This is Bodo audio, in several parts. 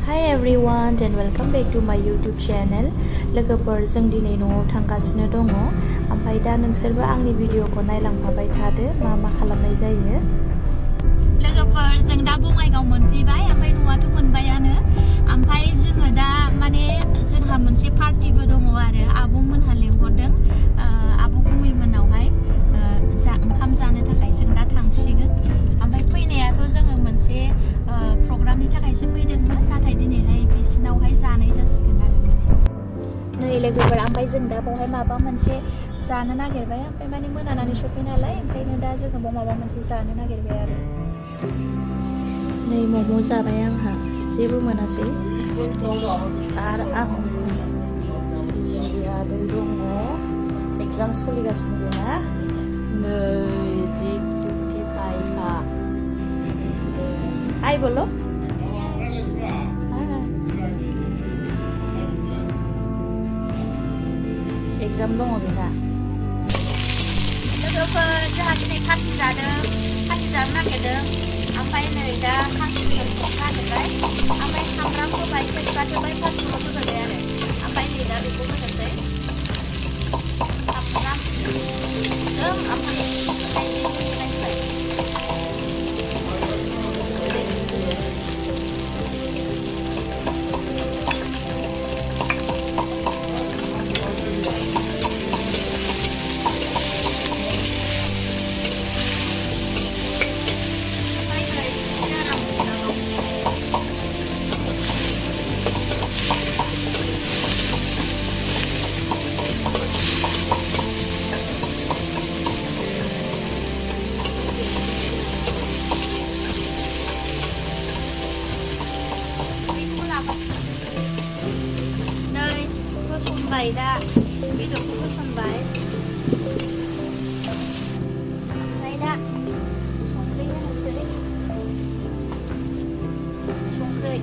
Hi everyone and welcome back to my YouTube channel. लोगोफोर जों दिनै न'आव थांगासिनो दङ। ओमफ्राय दा नोंसोरबो आंनि भिडिअखौ नायलांफाबाय थादो मा खालामनाय जायो। लोगोफोर जों दा बङाइगाव मोनफैबाय ओमफ्राय न'आथ' मोनबायानो। ओमफ्राय जोङो दा माने जोंहा मोनसे पार्टिबो दङ आरो आब'मोनहा लेंहरदों। आब' गुमैमोनावहाय ओंखाम जानो थाखाय जों दा थांसिगोन। ओमफ्राय फैनायाथ' जोङो मोनसे प्रग्रामनि थाखायसो फैदोंमोन नाथाय दिनैहाय बिसिनावहाय जानाय जासिगोन आरो नै लोगोफोर। ओमफ्राय जों दा बावहाय माबा मोनसे जानो नागिरबाय ओमफ्राय माने मोनानानै सफै नालाय ओंखायनो दा जोङो बाव माबा मोनसे जानो नागिरबाय आरो नै मम' जाबाय आंहा जेबो मोनासै आरो आं आदै दङ एगजाम सोलिगासिनो बेना नै जि किउटि पाइखा हाय बोलो एगजाम दङ बेना। लोगोफोर जोंहा दिनै पार्टि जानो नागिरदों ओमफ्राय नै दा खासिफोर संनो नागिरबाय ओमफ्राय सामब्राम होबाय तेजपात होबाय फानलुबो होबाय आरो ओमफ्राय नै दा बेखौ होनोसै सामब्राम ओमफ्राय होसनबाय दा बेदरखौ होसनबाय ओमफ्राय दा संख्रि होनोसै संख्रि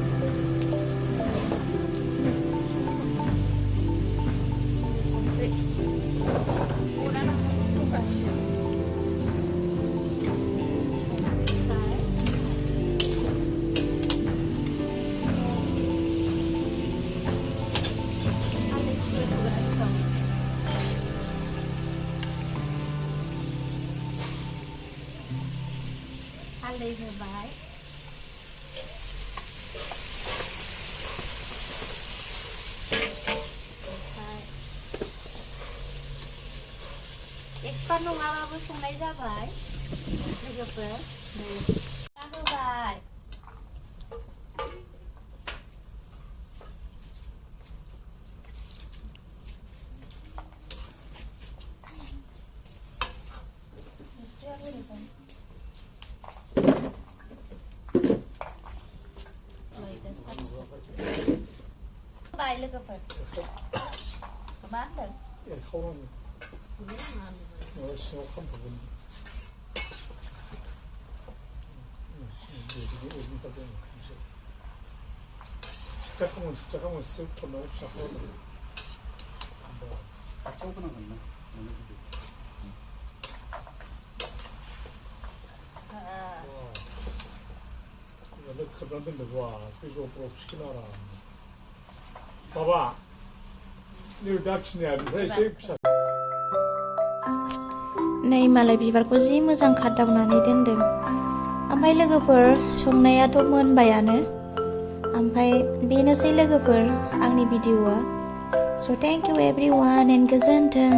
हालदै होबाय एक्सपार्ट नङाबाबो संनाय जाबाय लोगोफोर होबाय बाय लोगोफोर मा होनदों एरखावनांगौ माबा सिङाव खामथाबगोन सिथ्रा खामोन सिथ्रा थरनानै फिसा खालामनांगौ खाथियाव होनांगोन ना खोबनानै दोनदो बा बे जब्रब सिखोन आराम माबा नै दाखिनिया ओमफ्राय एसे फिसा नै मालाय बिबारखौ जि मोजां खादावनानै दोनदों। ओमफ्राय लोगोफोर संनायाथ' मोनबायानो ओमफ्राय बेनोसै लोगोफोर आंनि भिडिअ'आ। स' थेंक इउ एभ्रिवान एन्ड गोजोन्थों।